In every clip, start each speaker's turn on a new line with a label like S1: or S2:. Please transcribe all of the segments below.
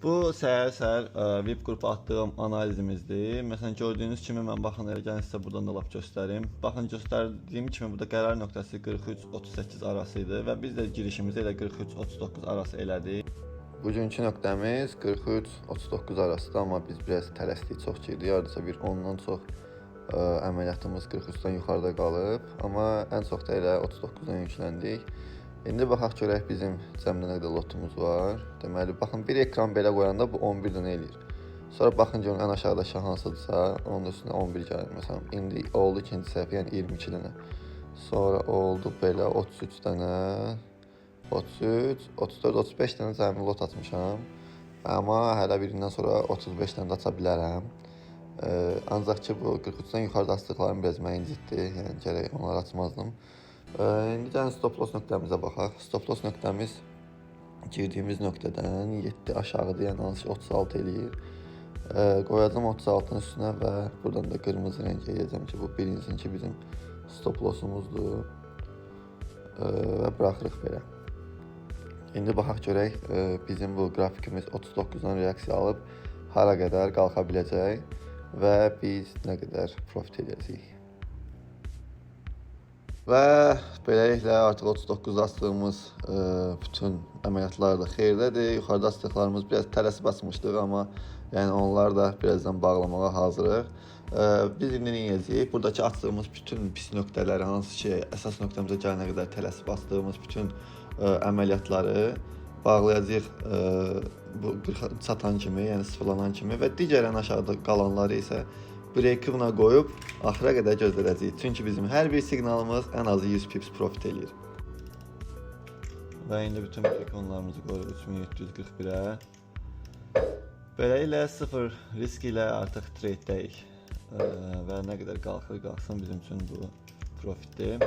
S1: Bu səhər-səhər VIP qrupa atdığım analizimizdir. Məsələn, gördüyünüz kimi mən baxın, elə gəlin sizə buradan da lap göstərim. Baxın, göstərdiyim kimi burada qərar nöqtəsi 43-38 arası idi və biz də girişimizi elə 43-39 arası elədik.
S2: Bugünkü nöqtəmiz 43-39 arasıdır, amma biz biraz tələsdik, çox girdik. Hardasa bir 10-dan çox əməliyyatımız 43-dən yuxarıda qalıb, amma ən çox da elə 39-dan yükləndik. İndi baxaq görək bizim cəmdə nə qədər lotumuz var. Deməli, baxın, bir ekran belə qoyanda bu 11 dənə eləyir. Sonra baxın görün ən aşağıdakı hansıdırsa, onun üstünə 11 gəlir. Məsələn, indi oldu ikinci səhifə, yəni 22 dənə. Sonra oldu belə 33 dənə. 33, 34, 35 dənə cəmi lot atmışam. Amma hələ birindən sonra 35 dənə də aça bilərəm. Ancaq ki, bu 43-dən yuxarıda açdıqlarım biraz məni incitdi. Yəni gərək onları açmazdım. İndi gəlin stop loss nöqtəmizə baxaq. Stop loss nöqtəmiz girdiyimiz nöqtədən 7 aşağıdır, yəni hansı ki 36 eləyir. Qoyacağam 36-nın üstünə və buradan da qırmızı rəng eləyəcəm ki, bu bilinsin ki, bizim stop lossumuzdur. Və buraxırıq belə. İndi baxaq görək bizim bu qrafikimiz 39-dan reaksiya alıb hara qədər qalxa biləcək və biz nə qədər profit edəcəyik. Və beləliklə artıq 39-da açdığımız bütün əməliyyatlar da xeyirdədir. Yuxarıda açdıqlarımız biraz tələsib açmışdıq, amma yəni onlar da birazdan bağlamağa hazırıq. Biz indi nə edəcəyik? Buradakı açdığımız bütün pis nöqtələri, hansı ki əsas nöqtəmizə gələnə qədər tələsib açdığımız bütün əməliyyatları bağlayacağıq bu 40 çatan kimi, yəni sıfırlanan kimi və digər ən aşağıda qalanları isə break-even-a qoyub axıra qədər gözləyəcəyik. Çünki bizim hər bir siqnalımız ən azı 100 pips profit eləyir.
S1: Və indi bütün break-even-larımızı qoyuruq 3741-ə. Beləliklə sıfır risk ilə artıq trade-dəyik. Və nə qədər qalxır qalxsın bizim üçün bu profitdir.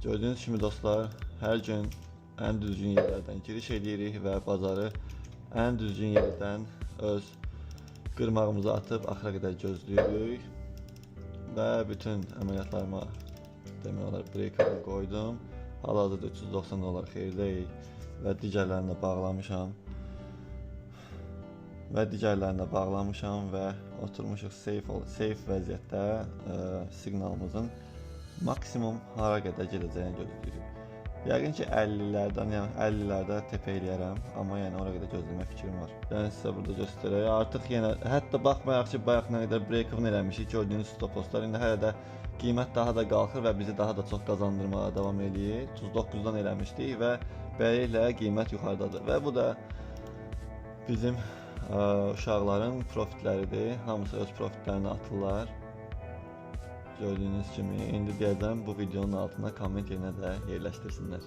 S1: Gördüyünüz kimi dostlar, hər gün ən düzgün yerlərdən giriş eləyirik və bazarı ən düzgün yerdən öz qırmağımızı atıb axıra qədər gözləyirik. Və bütün əməliyyatlarıma demək olar break-even qoydum. Hal-hazırda 390 dollar xeyirdəyik və digərlərini də bağlamışam. Və digərlərini də bağlamışam və oturmuşuq safe vəziyyətdə siqnalımızın maksimum hara qədər gedəcəyini gözləyirik. Yəqin ki 50-lərdən, yəni 50-lərdə TP eləyərəm, amma yəni ora qədər gözləmə fikrim var. Yəni sizə burada göstərək. Artıq yenə hətta baxmayaraq ki, bayaq nə qədər break-even eləmişik, gördüyünüz stop losslar indi hələ də qiymət daha da qalxır və bizi daha da çox qazandırmağa davam eləyir. 39-dan eləmişdik və beləliklə qiymət yuxarıdadır və bu da bizim uşaqların profitləridir. Hamısı öz profitlərini atırlar. Gördüyünüz kimi, indi deyəcəm bu videonun altına komment yerinə də yerləşdirsinlər.